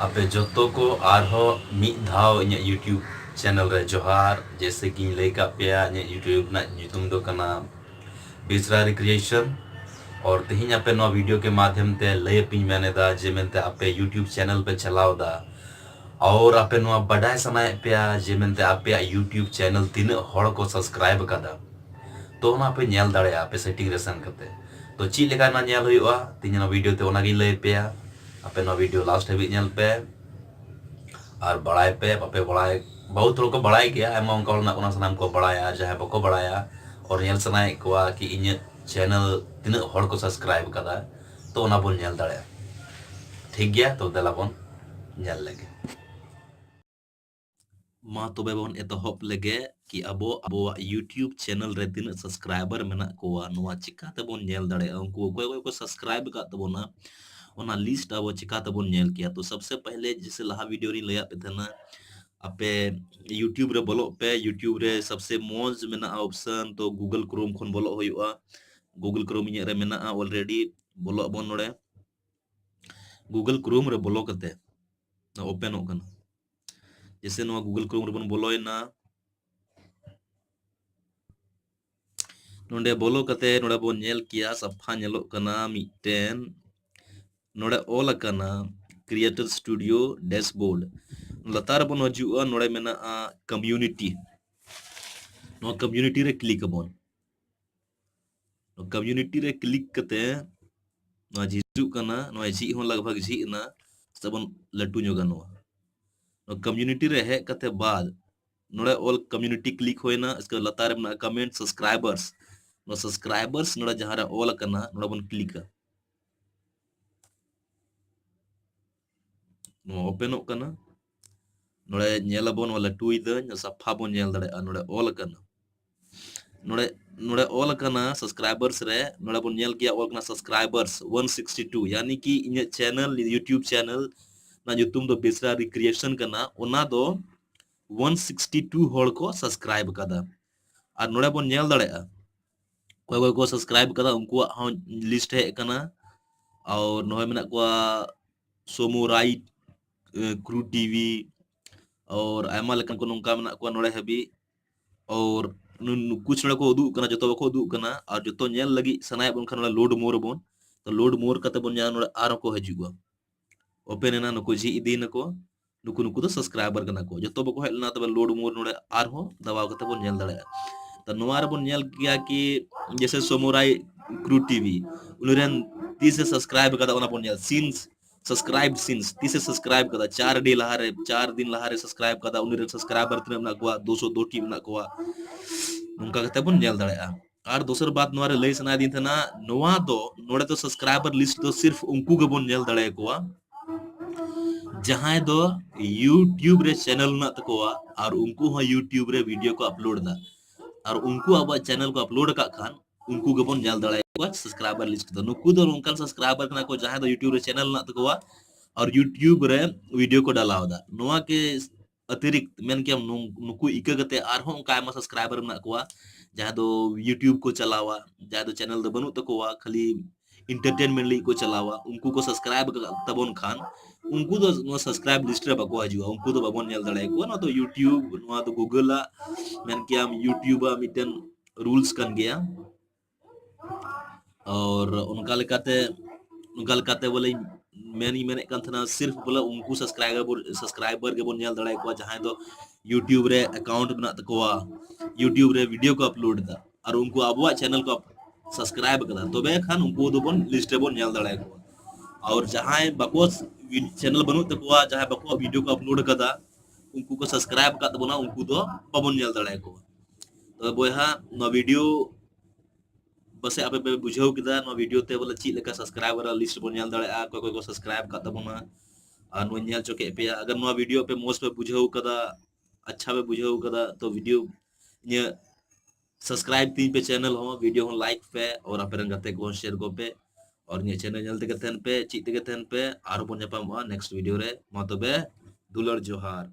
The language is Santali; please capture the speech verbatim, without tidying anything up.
ᱟᱯᱮ ᱡᱚᱛᱚ ᱠᱚ ᱟᱨᱦᱚᱸ ᱢᱤᱫ ᱫᱷᱟᱣ ᱤᱧᱟᱹᱜ YouTube channel ᱨᱮ ᱡᱚᱦᱟᱨ᱾ ᱡᱮᱭᱥᱮ ᱠᱤᱧ ᱞᱟᱹᱭ ᱠᱟᱜ ᱯᱮᱭᱟ, ᱤᱧᱟᱹᱜ YouTube ᱨᱮᱱᱟᱜ ᱧᱩᱛᱩᱢ ᱫᱚ ᱠᱟᱱᱟ ᱵᱮᱥᱨᱟ Recreation᱾ ᱟᱨ ᱛᱮᱦᱮᱧ ᱟᱯᱮ ᱱᱚᱣᱟ video ᱠᱮ ᱢᱟᱫᱷᱭᱚᱢ ᱛᱮ ᱞᱟᱹᱭ ᱟᱯᱮᱧ ᱢᱮᱱ ᱮᱫᱟ ᱡᱮ ᱢᱮᱱᱛᱮ ᱟᱯᱮ YouTube channel ᱯᱮ ᱪᱟᱞᱟᱣ ᱮᱫᱟ ᱟᱨ ᱟᱯᱮ ᱱᱚᱣᱟ ᱵᱟᱰᱟᱭ ᱥᱟᱱᱟᱭᱮᱫ ᱯᱮᱭᱟ ᱡᱮ ᱢᱮᱱᱛᱮ ᱟᱯᱮᱭᱟᱜ YouTube channel ᱛᱤᱱᱟᱹᱜ ᱦᱚᱲ ᱠᱚ subscribe ᱟᱠᱟᱫᱟ, ᱛᱚ ᱚᱱᱟ ᱯᱮ ᱧᱮᱞ ᱫᱟᱲᱮᱭᱟᱜᱼᱟ ᱟᱯᱮ setting ᱨᱮ ᱥᱮᱱ ᱠᱟᱛᱮ᱾ ᱛᱚ ᱪᱮᱫ ᱞᱮᱠᱟ ᱚᱱᱟ ᱧᱮᱞ ᱦᱩᱭᱩᱜᱼᱟ ᱛᱮᱦᱮᱧ ᱚᱱᱟ video ᱛᱮ, ᱚᱱᱟᱜᱤᱧ ᱞᱟᱹᱭ ᱟᱯᱮᱭᱟ᱾ ᱟᱯᱮ ᱱᱚᱣᱟ video last ᱦᱟᱹᱵᱤᱡ ᱧᱮᱞ ᱯᱮ ᱟᱨ ᱵᱟᱲᱟᱭ ᱯᱮ᱾ ᱵᱟᱯᱮ ᱵᱟᱲᱟᱭ, ᱵᱚᱦᱩᱛ ᱦᱚᱲ ᱠᱚ ᱵᱟᱲᱟᱭ ᱜᱮᱭᱟ, ᱟᱭᱢᱟ ᱚᱱᱠᱟ ᱦᱚᱲ ᱢᱮᱱᱟᱜ ᱵᱚᱱᱟ ᱥᱟᱱᱟᱢ ᱠᱚ ᱵᱟᱲᱟᱭᱟ, ᱟᱨ ᱡᱟᱦᱟᱸᱭ ᱵᱟᱠᱚ ᱵᱟᱲᱟᱭᱟ ᱟᱨ ᱧᱮᱞ ᱥᱟᱱᱟᱭᱮᱫ ᱠᱚᱣᱟ ᱠᱤ ᱤᱧᱟᱹᱜ channel ᱛᱤᱱᱟᱹᱜ ᱦᱚᱲ ᱠᱚ subscribe ᱟᱠᱟᱫᱟ, ᱛᱚ ᱚᱱᱟ ᱵᱚᱱ ᱧᱮᱞ ᱫᱟᱲᱮᱭᱟᱜᱼᱟ᱾ ᱴᱷᱤᱠ ᱜᱮᱭᱟ, ᱛᱚ ᱫᱮᱞᱟ ᱵᱚᱱ ᱧᱮᱞ ᱞᱮᱜᱮ᱾ ᱢᱟ ᱛᱚᱵᱮ ᱵᱚᱱ ᱮᱛᱚᱦᱚᱵ ᱞᱮᱜᱮ ᱠᱤ ᱟᱵᱚ ᱟᱵᱚᱣᱟᱜ YouTube channel ᱨᱮ ᱛᱤᱱᱟᱹᱜ subscriber ᱢᱮᱱᱟᱜ ᱠᱚᱣᱟ, ᱱᱚᱣᱟ ᱪᱤᱠᱟ ᱛᱮᱵᱚᱱ ᱧᱮᱞ ᱫᱟᱲᱮᱭᱟᱜᱼᱟ? ᱩᱱᱠᱩ ᱚᱠᱚᱭ ᱚᱠᱚᱭ ᱠᱚ subscribe ᱟᱠᱟᱫ ᱛᱟᱵᱚᱱᱟ, ᱚᱱᱟ list ᱟᱵᱚ ᱪᱤᱠᱟ ᱛᱮᱵᱚᱱ ᱧᱮᱞ ᱠᱮᱭᱟ? ᱛᱚ ᱥᱚᱵᱥᱮ ᱯᱟᱦᱞᱮ ᱡᱮᱥᱮ ᱞᱟᱦᱟ video ᱨᱤᱧ ᱞᱟᱹᱭᱟᱫ ᱯᱮ ᱛᱟᱦᱮᱱᱟ, ᱟᱯᱮ YouTube ᱨᱮ ᱵᱚᱞᱚᱜ ᱯᱮ᱾ YouTube ᱨᱮ ᱥᱚᱵᱥᱮ ᱢᱚᱡᱽ ᱢᱮᱱᱟᱜᱼᱟ option, ᱛᱚ Google Chrome ᱠᱷᱚᱱ ᱵᱚᱞᱚᱜ ᱦᱩᱭᱩᱜᱼᱟ᱾ Google Chrome ᱤᱧᱟᱹᱜ ᱨᱮ ᱢᱮᱱᱟᱜᱼᱟ already, ᱵᱚᱞᱚᱜ ᱟᱵᱚᱱ ᱱᱚᱰᱮ᱾ Google Chrome ᱨᱮ ᱵᱚᱞᱚ ᱠᱟᱛᱮ ᱱᱚᱣᱟ openᱚᱜ ᱠᱟᱱᱟ᱾ ᱡᱮᱥᱮ ᱱᱚᱣᱟ Google Chrome ᱨᱮᱵᱚᱱ ᱵᱚᱞᱚᱭᱮᱱᱟ, ᱱᱚᱰᱮ ᱵᱚᱞᱚ ᱠᱟᱛᱮ ᱱᱚᱰᱮ ᱵᱚᱱ ᱧᱮᱞ ᱠᱮᱭᱟ, ᱥᱟᱯᱷᱟ ᱧᱮᱞᱚᱜ ᱠᱟᱱᱟ ᱢᱤᱫᱴᱮᱱ, ᱱᱚᱰᱮ ᱚᱞ ᱟᱠᱟᱱᱟ Creator Studio dashboard᱾ ᱞᱟᱛᱟᱨ ᱨᱮᱵᱚᱱ ᱦᱤᱡᱩᱜᱼᱟ, ᱱᱚᱰᱮ ᱢᱮᱱᱟᱜᱼᱟ community᱾ ᱱᱚᱣᱟ community ᱨᱮ click ᱟᱵᱚᱱ᱾ ᱱᱚᱣᱟ community ᱨᱮ click ᱠᱟᱛᱮ ᱱᱚᱣᱟ ᱡᱷᱤᱡ ᱦᱤᱡᱩᱜ ᱠᱟᱱᱟ, ᱱᱚᱣᱟ ᱡᱷᱤᱡ ᱦᱚᱸ ᱞᱟᱜᱽ ᱵᱷᱟᱜᱽ ᱡᱷᱤᱡ ᱮᱱᱟ᱾ ᱥᱮᱵᱚᱱ ᱞᱟᱹᱴᱩ ᱧᱚᱜᱟ ᱱᱚᱣᱟ᱾ ᱱᱚᱣᱟ community ᱨᱮ ᱦᱮᱡ ᱠᱟᱛᱮ ᱵᱟᱫ ᱱᱚᱰᱮ all community click ᱦᱩᱭᱱᱟ, ᱤᱥᱠᱮ ᱞᱟᱛᱟᱨ ᱨᱮ ᱢᱮᱱᱟᱜᱼᱟ comment subscribers᱾ ᱱᱚᱣᱟ subscribers ᱱᱚᱰᱮ ᱡᱟᱦᱟᱸ ᱨᱮ ᱚᱞ ᱟᱠᱟᱱᱟ, ᱱᱚᱰᱮ ᱵᱚᱱ clickᱟ᱾ ᱱᱚᱣᱟ openᱚᱜ ᱠᱟᱱᱟ᱾ ᱱᱚᱰᱮ ᱧᱮᱞ ᱟᱵᱚᱱ, ᱱᱚᱣᱟ ᱞᱟᱹᱴᱩᱭ ᱫᱟᱹᱧ, ᱥᱟᱯᱷᱟ ᱵᱚᱱ ᱧᱮᱞ ᱫᱟᱲᱮᱭᱟᱜᱼᱟ᱾ ᱱᱚᱰᱮ ᱚᱞ ᱟᱠᱟᱱᱟ, ᱱᱚᱰᱮ, ᱱᱚᱰᱮ ᱚᱞ ᱟᱠᱟᱱᱟ subscribers ᱨᱮ, ᱱᱚᱰᱮ ᱵᱚᱱ ᱧᱮᱞ ᱠᱮᱭᱟ ᱚᱞ ᱠᱟᱱᱟ subscribers one sixty two, ᱭᱟᱱᱤ ᱠᱤ ᱤᱧᱟᱹᱜ channel, YouTube channel ᱨᱮᱱᱟᱜ ᱧᱩᱛᱩᱢ ᱫᱚ ᱵᱮᱥᱨᱟ Recreation ᱠᱟᱱᱟ, ᱚᱱᱟ ᱫᱚ one sixty two ᱦᱚᱲ ᱠᱚ subscribe ᱟᱠᱟᱫᱟ᱾ ᱟᱨ ᱱᱚᱰᱮ ᱵᱚᱱ ᱧᱮᱞ ᱫᱟᱲᱮᱭᱟᱜᱼᱟ ᱚᱠᱚᱭ ᱚᱠᱚᱭ ᱠᱚ subscribe ᱟᱠᱟᱫᱟ, ᱩᱱᱠᱩᱣᱟᱜ ᱦᱚᱸ list ᱦᱮᱡ ᱟᱠᱟᱱᱟ᱾ ᱟᱨ ᱱᱚᱜᱼᱚᱭ ᱢᱮᱱᱟᱜ ᱠᱚᱣᱟ ᱥᱳᱢᱳ ᱨᱟᱭᱤᱴ, ᱠᱨᱩ ᱴᱤᱵᱷᱤ, ᱟᱨ ᱟᱭᱢᱟ ᱞᱮᱠᱟᱱ ᱠᱚ ᱱᱚᱝᱠᱟ ᱢᱮᱱᱟᱜ ᱠᱚᱣᱟ ᱱᱚᱰᱮ ᱦᱟᱹᱵᱤᱡ᱾ ᱟᱨ ᱱᱩ-, ᱱᱩᱠᱩ ᱪᱷᱟᱲᱟ ᱠᱚ ᱩᱫᱩᱜ ᱠᱟᱱᱟ, ᱡᱚᱛᱚ ᱵᱟᱠᱚ ᱩᱫᱩᱜ ᱠᱟᱱᱟ᱾ ᱟᱨ ᱡᱚᱛᱚ ᱧᱮᱞ ᱞᱟᱹᱜᱤᱫ ᱥᱟᱱᱟᱭᱮᱫ ᱵᱚᱱ ᱠᱷᱟᱱ ᱱᱚᱰᱮ ᱞᱳᱰ ᱢᱳᱨ ᱟᱵᱚᱱ, ᱛᱚ ᱞᱳᱰ ᱢᱳᱨ ᱠᱟᱛᱮ ᱵᱚᱱ ᱧᱮᱞᱟ ᱱᱚᱰᱮ ᱟᱨᱦᱚᱸ ᱠᱚ ᱦᱤᱡᱩᱜᱼᱟ᱾ ᱳᱯᱮᱱ ᱮᱱᱟ, ᱱᱩᱠᱩ ᱡᱷᱤᱡ ᱤᱫᱤᱭᱮᱱᱟᱠᱚ, ᱱᱩᱠᱩ, ᱱᱩᱠᱩ ᱫᱚ ᱥᱟᱵᱥᱠᱨᱟᱭᱵᱟᱨ ᱠᱟᱱᱟ ᱠᱚ, ᱡᱚᱛᱚ ᱵᱟᱠᱚ ᱦᱮᱡ ᱞᱮᱱᱟ, ᱛᱚᱵᱮ ᱞᱳᱰ ᱢᱳᱨ ᱱᱚᱰᱮ ᱟᱨᱦᱚᱸ ᱫᱟᱵᱟᱣ ᱠᱟᱛᱮ ᱵᱚᱱ ᱧᱮᱞ ᱫᱟᱲᱮᱭᱟᱜᱼᱟ᱾ ᱛᱚ ᱱᱚᱣᱟ ᱨᱮᱵᱚᱱ ᱧᱮᱞ ᱜᱮᱭᱟ ᱠᱤ ᱡᱮᱥᱮ ᱥᱚᱢᱩᱨᱟᱭ ᱠᱨᱩ ᱴᱤᱵᱷᱤ, ᱩᱱᱤ ᱨᱮᱱ ᱛᱤᱥᱮ ᱥᱟᱵᱥᱠᱨᱟᱭᱵ ᱟᱠᱟᱫᱟ ᱚᱱᱟ ᱵᱚᱱ ᱧᱮᱞ, ᱥᱤᱱᱥ ᱥᱟᱵᱥᱠᱨᱟᱭᱵ ᱥᱤᱱᱥ, ᱛᱤᱥᱮ ᱥᱟᱵᱥᱠᱨᱟᱭᱵ ᱠᱟᱫᱟ, ᱪᱟᱨ ᱰᱮ ᱞᱟᱦᱟᱨᱮ, ᱪᱟᱨ ᱫᱤᱱ ᱞᱟᱦᱟᱨᱮ ᱥᱟᱵᱥᱠᱨᱟᱭᱵ ᱠᱟᱫᱟ, ᱩᱱᱤ ᱨᱮᱱ ᱥᱟᱵᱥᱠᱨᱟᱭᱵᱟᱨ ᱛᱤᱱᱟᱹᱜ ᱢᱮᱱᱟᱜ ᱠᱚᱣᱟ, ᱫᱩᱥᱚ ᱫᱩ ᱴᱤ ᱢᱮᱱᱟᱜ ᱠᱚᱣᱟ, ᱱᱚᱝᱠᱟ ᱠᱟᱛᱮ ᱵᱚᱱ ᱧᱮᱞ ᱫᱟᱲᱮᱭᱟᱜᱼᱟ᱾ ᱟᱨ ᱫᱚᱥᱟᱨ ᱵᱟᱛ ᱱᱚᱣᱟ ᱨᱮ ᱞᱟᱹᱭ ᱥᱟᱱᱟᱭᱮᱫᱤᱧ ᱛᱟᱦᱮᱱᱟ, ᱱᱚᱣᱟ ᱫᱚ, ᱱᱚᱰᱮ ᱫᱚ ᱥᱟᱵᱥᱠᱨᱟᱭᱵᱟᱨ ᱞᱤᱥᱴ ᱫᱚ ᱥᱤᱨᱯᱷ ᱩᱱᱠᱩ ᱜᱮᱵᱚᱱ ᱧᱮᱞ ᱫᱟᱲᱮᱭᱟᱠᱚᱣᱟ ᱡᱟᱦᱟᱸᱭ ᱫᱚ YouTube ᱨᱮ ᱪᱮᱱᱮᱞ ᱢᱮᱱᱟᱜ ᱛᱟᱠᱚᱣᱟ ᱟᱨ ᱩᱱᱠᱩ ᱦᱚᱸ YouTube ᱨᱮ ᱵᱷᱤᱰᱤᱭᱳ ᱠᱚ ᱟᱯᱞᱳᱰ ᱮᱫᱟ᱾ ᱟᱨ ᱩᱱᱠᱩ ᱟᱵᱚᱣᱟᱜ ᱪᱮᱱᱮᱞ ᱠᱚ ᱟᱯᱞᱳᱰ ᱟᱠᱟᱫ ᱠᱷᱟᱱ ᱩᱱᱠᱩ ᱜᱮᱵᱚᱱ ᱧᱮᱞ ᱫᱟᱲᱮᱭᱟᱠᱚᱣᱟ ᱥᱟᱵᱥᱠᱨᱟᱭᱵᱟᱨ ᱞᱤᱥᱴ ᱫᱚ᱾ ᱱᱩᱠᱩ ᱫᱚ ᱱᱚᱝᱠᱟᱱ ᱥᱟᱵᱥᱠᱨᱟᱭᱵᱟᱨ ᱠᱟᱱᱟ ᱠᱚ ᱡᱟᱦᱟᱸᱭ ᱫᱚ YouTube ᱨᱮ ᱪᱮᱱᱮᱞ ᱢᱮᱱᱟᱜ ᱛᱟᱠᱚᱣᱟ ᱟᱨ YouTube ᱨᱮ ᱵᱷᱤᱰᱤᱭᱳ ᱠᱚ ᱰᱟᱞᱟᱣ ᱮᱫᱟ᱾ ᱱᱚᱣᱟ ᱜᱮ ᱚᱛᱤᱨᱤᱠᱛ ᱢᱮᱱ ᱠᱮᱭᱟᱢ, ᱱᱩᱝ-, ᱱᱩᱠᱩ ᱤᱠᱟᱹ ᱠᱟᱛᱮ ᱟᱨᱦᱚᱸ ᱚᱱᱠᱟ ᱟᱭᱢᱟ ᱥᱟᱵᱥᱠᱨᱟᱭᱵᱟᱨ ᱢᱮᱱᱟᱜ ᱠᱚᱣᱟ, ᱡᱟᱦᱟᱸᱭ ᱫᱚ YouTube ᱠᱚ ᱪᱟᱞᱟᱣᱟ, ᱡᱟᱦᱟᱸᱭ ᱫᱚ ᱪᱮᱱᱮᱞ ᱫᱚ ᱵᱟᱹᱱᱩᱜ ᱛᱟᱠᱚᱣᱟ, ᱠᱷᱟᱹᱞᱤ ᱮᱱᱴᱟᱨᱴᱮᱱᱢᱮᱱᱴ ᱞᱟᱹᱜᱤᱫ ᱠᱚ ᱪᱟᱞᱟᱣᱟ, ᱩᱱᱠᱩ ᱠᱚ ᱥᱟᱵᱥᱠᱨᱟᱭᱤᱵ ᱟᱠᱟᱫ ᱛᱟᱵᱚᱱ ᱠᱷᱟᱱ, ᱩᱱᱠᱩ ᱫᱚ ᱱᱚᱣᱟ ᱥᱟᱵᱥᱠᱨᱟᱭᱤᱵ ᱞᱤᱥᱴ ᱨᱮ ᱵᱟᱠᱚ ᱦᱤᱡᱩᱜᱼᱟ, ᱩᱱᱠᱩ ᱫᱚ ᱵᱟᱵᱚᱱ ᱧᱮᱞ ᱫᱟᱲᱮᱭᱟᱠᱚᱣᱟ᱾ ᱱᱚᱣᱟ ᱫᱚ YouTube, ᱱᱚᱣᱟ ᱫᱚ Google ᱟᱜ, ᱢᱮᱱ ᱠᱮᱭᱟᱢ, YouTube ᱟᱜ ᱢᱤᱫᱴᱮᱱ ᱨᱩᱞᱥ ᱠᱟᱱ ᱜᱮᱭᱟ᱾ ᱟᱨ ᱚᱱᱠᱟ ᱞᱮᱠᱟᱛᱮ, ᱚᱱᱠᱟ ᱞᱮᱠᱟᱛᱮ ᱵᱚᱞᱮ ᱢᱮᱱᱤᱧ ᱢᱮᱱᱮᱫ ᱠᱟᱱ ᱛᱟᱦᱮᱱᱟ, ᱥᱤᱨᱯᱷ ᱵᱚᱞᱮ ᱩᱱᱠᱩ ᱥᱟᱵᱥᱠᱨᱟᱭᱵᱟᱨ, ᱥᱟᱵᱥᱠᱨᱟᱭᱵᱟᱨ ᱜᱮᱵᱚᱱ ᱧᱮᱞ ᱫᱟᱲᱮᱭᱟᱠᱚᱣᱟ ᱡᱟᱦᱟᱸᱭ ᱫᱚ YouTube ᱨᱮ ᱮᱠᱟᱣᱩᱱᱴ ᱢᱮᱱᱟᱜ ᱛᱟᱠᱚᱣᱟ, YouTube ᱨᱮ ᱵᱷᱤᱰᱤᱭᱳ ᱠᱚ ᱟᱯᱞᱳᱰ ᱮᱫᱟ ᱟᱨ ᱩᱱᱠᱩ ᱟᱵᱚᱣᱟᱜ ᱪᱮᱱᱮᱞ ᱠᱚ ᱥᱟᱵᱥᱠᱨᱟᱭᱤᱵ ᱟᱠᱟᱫᱟ, ᱛᱚᱵᱮ ᱠᱷᱟᱱ ᱩᱱᱠᱩ ᱫᱚᱵᱚᱱ ᱞᱤᱥᱴ ᱨᱮᱵᱚᱱ ᱧᱮᱞ ᱫᱟᱲᱮᱭᱟᱠᱚᱣᱟ᱾ ᱟᱨ ᱡᱟᱦᱟᱸᱭ ᱵᱟᱠᱚ, ᱪᱮᱱᱮᱞ ᱵᱟᱹᱱᱩᱜ ᱛᱟᱠᱚᱣᱟ, ᱡᱟᱦᱟᱸᱭ ᱵᱟᱠᱚ ᱵᱷᱤᱰᱤᱭᱳ ᱠᱚ ᱟᱯᱞᱳᱰ ᱟᱠᱟᱫᱟ, ᱩᱱᱠᱩ ᱠᱚ ᱥᱟᱵᱥᱠᱨᱟᱭᱤᱵ ᱟᱠᱟᱫ ᱛᱟᱵᱚᱱᱟ, ᱩᱱᱠᱩ ᱫᱚ ᱵᱟᱵᱚᱱ ᱧᱮᱞ ᱫᱟᱲᱮᱭᱟᱠᱚᱣᱟ᱾ ᱛᱚᱵᱮ ᱵᱚᱭᱦᱟ, ᱱᱚᱣᱟ ᱵᱷᱤᱰᱤᱭᱳ ᱯᱟᱥᱮᱡ ᱟᱯᱮ ᱯᱮ ᱵᱩᱡᱷᱟᱹᱣ ᱠᱮᱫᱟ, ᱱᱚᱣᱟ ᱵᱷᱤᱰᱤᱭᱳ ᱛᱮ ᱵᱚᱞᱮ ᱪᱮᱫ ᱞᱮᱠᱟ ᱥᱟᱵᱥᱠᱨᱟᱭᱵᱟᱨ ᱞᱤᱥᱴ ᱵᱚᱱ ᱧᱮᱞ ᱫᱟᱲᱮᱭᱟᱜᱼᱟ, ᱚᱠᱚᱭ ᱚᱠᱚᱭ ᱠᱚ ᱥᱟᱵᱥᱠᱨᱟᱭᱤᱵ ᱟᱠᱟᱫ ᱛᱟᱵᱚᱱᱟ᱾ ᱟᱨ ᱱᱚᱣᱟᱧ ᱧᱮᱞ ᱦᱚᱪᱚ ᱠᱮᱫ ᱯᱮᱭᱟ᱾ ᱟᱜᱟᱨ ᱱᱚᱣᱟ ᱵᱷᱤᱰᱤᱭᱳ ᱯᱮ ᱢᱚᱡᱽ ᱯᱮ ᱵᱩᱡᱷᱟᱹᱣ ᱠᱟᱫᱟ, ᱟᱪᱪᱷᱟ ᱯᱮ ᱵᱩᱡᱷᱟᱹᱣ ᱠᱟᱫᱟ, ᱛᱚ ᱵᱷᱤᱰᱤᱭᱳ ᱤᱧᱟᱹᱜ ᱥᱟᱵᱥᱠᱨᱟᱭᱤᱵ ᱛᱤᱧ ᱯᱮ ᱪᱮᱱᱮᱞ ᱦᱚᱸ, ᱵᱷᱤᱰᱤᱭᱳ ᱦᱚᱸ ᱞᱟᱭᱤᱠ ᱯᱮ ᱟᱨ ᱟᱯᱮ ᱨᱮᱱ ᱜᱟᱛᱮ ᱠᱚᱦᱚᱸ ᱥᱮᱭᱟᱨ ᱠᱚᱯᱮ᱾ ᱟᱨ ᱤᱧᱟᱹᱜ ᱪᱮᱱᱮᱞ ᱧᱮᱞ ᱛᱮᱜᱮ ᱛᱟᱦᱮᱱ ᱯᱮ, ᱪᱮᱫ ᱛᱮᱜᱮ ᱛᱟᱦᱮᱱ ᱯᱮ᱾ ᱟᱨᱦᱚᱸ ᱵᱚᱱ ᱧᱟᱯᱟᱢᱚᱜᱼᱟ ᱱᱮᱠᱥᱴ ᱵᱷᱤᱰᱤᱭᱳ ᱨᱮ᱾ ᱢᱟ ᱛᱚᱵᱮ, ᱫᱩᱞᱟᱹᱲ ᱡᱚᱦᱟᱨ᱾